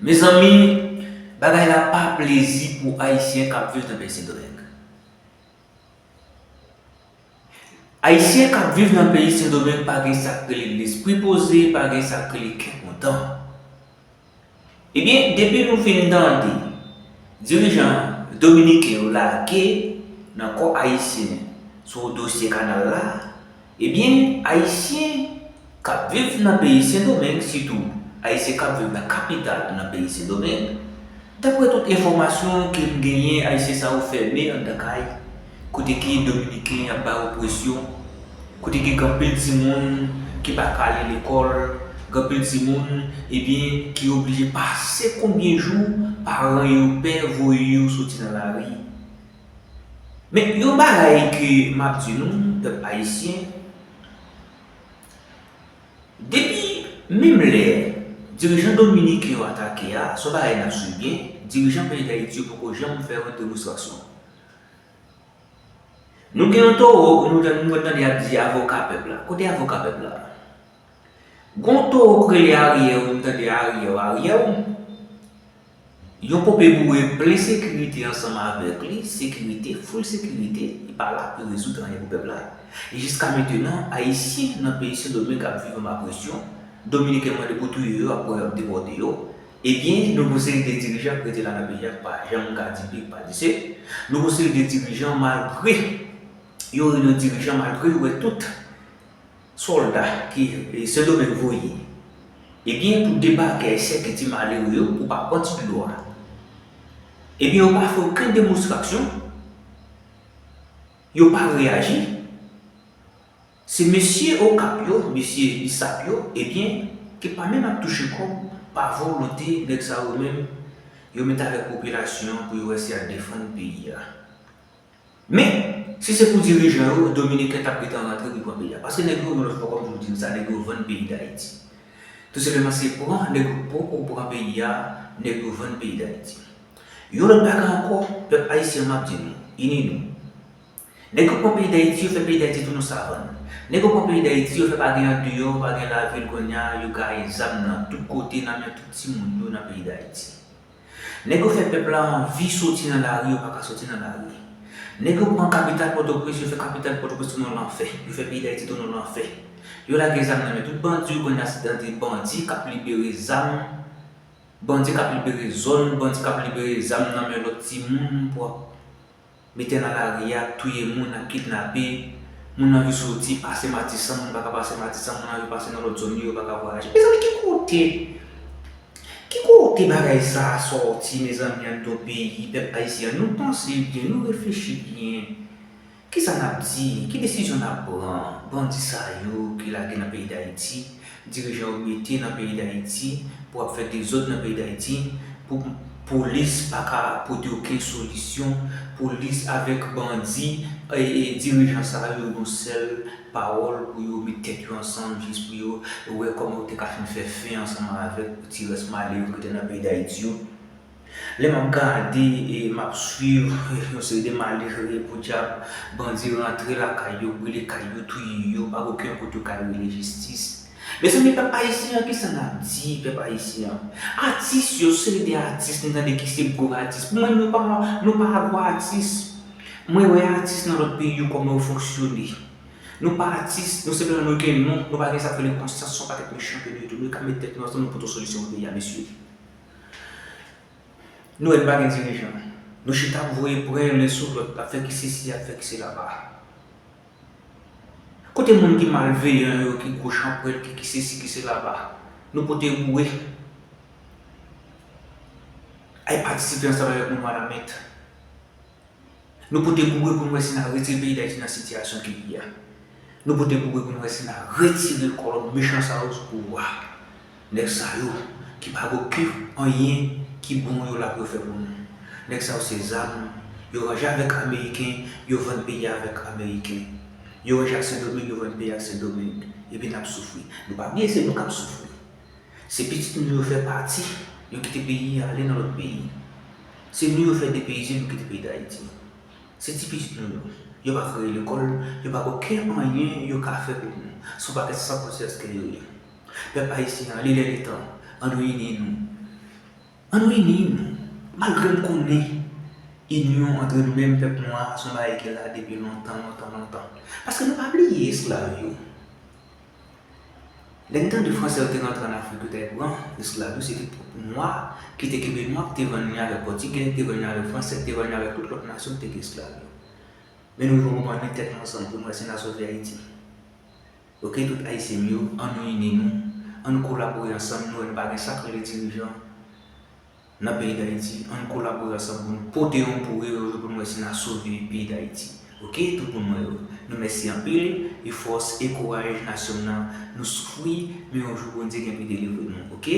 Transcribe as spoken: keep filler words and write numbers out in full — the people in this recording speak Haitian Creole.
Mezanmi, bagay la pa plezi pou Ayisyen k ap viv nan peyi Sendomeng. Ayisyen k ap viv nan peyi Sendomeng pa gen sa k rele lespri poze, pa gen sa k rele kè kontan. Ebyen, depi nou fin tande dirijan dominiken yo lage nan kò ayisyen sou dosye kanal la, ebyen, Ayisyen k ap viv nan peyi Sendomeng, sitou Ayisyen k ap viv nan kapital nan peyi Sendomeng, dapre tout enfòmasyon ke m genyen, Ayisyen sa yo fèmen anndan kay, kote ke Dominiken ap ba yo presyon, kote ke gen anpil timoun ki pa ka ale lekòl, gen anpil timoun, ebyen, ki oblije pase konbyen jou paran yo pè voye yo soti nan lari. Men yon bagay ke m ap di nou, pèp ayisyen, depi menm lè dirijan dominiken yo atake a, se yon bagay n ap swiv byen, dirijan peyi Dayiti yo poko janm fè yon demonstrasyon. Nou gen yon towo, nou, nou tande y ap di avoka pèp la. Kote avoka pèp la? Gon towo k rele aryè w, m tande aryè w, aryè w. Yon ponpe boure plen sekirite ansanm avèk li, sekirite, full sekirite, li pa la pou rezoud anyen pou pèp la. E jiska mentenan, Ayisyen nan peyi Sendomeng ap viv anba presyon, Dominiken mande pou touye yo, apre yo ap depòte yo. Ebyen, nou gon seri de dirijan k rete la nan peyi a, k pa janm ka di p, k pa di c. Nou gon seri de dirijan, malgre yo rele yo dirijan, malgre yo wè tout sòlda ke, e, Sendomeng voye, ebyen, pou debake ak sèkirite malere yo, pou pa pran ti dlo a, ebyen, yo pa fè okenn demonstrasyon, yo pa reyaji. Se mesye Okap yo, mesye Bisap yo, ebyen, ki pa menm ap touche kòb pa volonte nèg sa yo menm, yo mete avèk popilasyon an pou yo wè si y a defann peyi a. Men, si se pou dirijan yo, Dominiken t ap gentan rantre pou pran peyi a. Paske nèg yo, yon lòt fwa, kòm m toujou di nou sa, nèg yo vann peyi Dayiti. Tou senpleman, se pran, nèg yo poko pran peyi a, nèg yo vann peyi Dayiti. Yon lòt bagay ankò, pèp ayisyen, m ap di nou, ini nou. Nèg yo pran peyi Dayiti, yo fè peyi Dayiti tounen yon savann. Nèg yo pran peyi Dayiti, yo fè pa gen andeyò, pa gen lavil, kounye a, yo gaye zam nan tout kote, nan men tout timoun yo nan peyi Dayiti. Nèg yo fè pèp la anvi soti nan lari, yo pa ka soti nan lari. Nèg yo pran kapital Pòtoprens, yo fè kapital Pòtoprens tounen yon lanfè. Yo fè peyi Dayiti tounen yon lanfè. Yo lage zam nan men tout bandi yo, kounye a se tande bandi k ap libere zam, bandi k ap libere zòn, bandi k ap libere zam nan men lòt timoun pou ap mete nan lari a, touye moun, ap kidnape, moun anvi soti, pase Matisan, moun pa ka pase Matisan, moun anvi pase nan lòt zòn yo, yo pa ka vwayaje. Mezanmi, ki kote, ki kote bagay sa a sòti, mezanmi, anndan yon peyi, pèp ayisyen an? Nou panse byen, nou reflechi byen. Kisa n ap di? Ki desizyon n ap pran? Bandi sa yo ki lage nan peyi Dayiti, dirijan yo mete nan peyi Dayiti pou ap fè dezòd nan peyi Dayiti, pou polis pa ka pote okenn solisyon, polis avèk bandi, e, e, dirijan sa yo gen yon sèl pawòl pou yo met tèt yo ansanm jis pou yo wè kòman yo te ka fin fè fen ansanm avèk ti rès malere ki te nan peyi Dayiti yo. Lè m ap gade e m ap swiv yon seri de malere podyab, bandi rantre lakay yo, brile kay yo, touye yo, pa gen okenn kote yo ka rele jistis. Mezanmi, pèp ayisyen an, kisa n ap di, pèp ayisyen an? Atis yo, seri de atis, nou tande ki se gwo atis. Pou mwen, nou pa, nou pa gwo atis. Mwen wè atis nan lòt peyi yo, kòman yo fonksyone. Nou pa atis, nou senpleman nou gen non, nou pa gen sa k rele konsyans, se yon pakèt mechan ke nou ye tou. Nou ka met tèt nou ansanm, nou pote yon solisyon pou peyi a, mesye. Nou wè n pa gen dirijan. Nou chita ap voye pwen youn sou lòt, ap fè ki sesi, ap fè ki sela. Kote moun ki malveyan yo, ki gwo chanpwèl, ki, ki sesi, ki sela? Nou pote boure. Ay patisipe ansanm avèk nou, malamèt. Nou pote boure pou n wè si n a retire peyi Dayiti nan sitiyasyon ke li ye a. Nou pote boure pou n wè si n a retire kòlòn mechan sa yo sou pouvwa. Nèg sa yo ki pa gen okenn anyen ki bon yo la pou yo fè pou nou. Nèg sa yo se zam, yo ranje avèk Ameriken, yo vann peyi a avèk Ameriken. Yo ranje ak Sendomeng, yo vann peyi a ak Sendomeng. Epi n ap soufri. Nou pa bliye se nou k ap soufri. Se pitit nou yo fè pati, yo kite peyi a ale nan lòt peyi. Se nou yo fè depeyize, nou kite peyi Dayiti. Se ti pitit nou yo. Yo pa kreye lekòl, yo pa gen okenn anyen yo ka fè pou nou. Se yon pakèt san konsyans ke yo ye. Pèp ayisyen an, li lè li tan, ann nou ini nou. Ann nou ini nou, malgre m konnen inyon ant nou menm pèp nwa se yon bagay ki la depi lontan, lontan, lontan. Paske nou pa bliye esklav yo. Lè n tande Fransè yo te rantre ann Afrik, yo t al pran esklav yo, se te pwòp nwa ki te kenbe nwa, ki te vann li avèk Pòtigè, ki te vann li avèk Fransè, ki te vann li avèk tout lòt nasyon ki te gen esklav yo. Men nou jwenn konprann, met tèt nou ansanm pou n wè si n a sove Ayiti. Oke, tout Ayisyen m yo, ann nou ini nou, ann nou kolabore ansanm, nou wè nou pa gen sa k rele dirijan nan peyi Dayiti, ann kolabore ansanm pou nou pote yon boure yon jou pou n wè si n a sove peyi Dayiti. Oke, tout moun mwen yo, nou mèsi anpil, e fòs e kouraj nasyon m nan, nou soufri, men yon jou Bondye gen pou delivre nou, oke?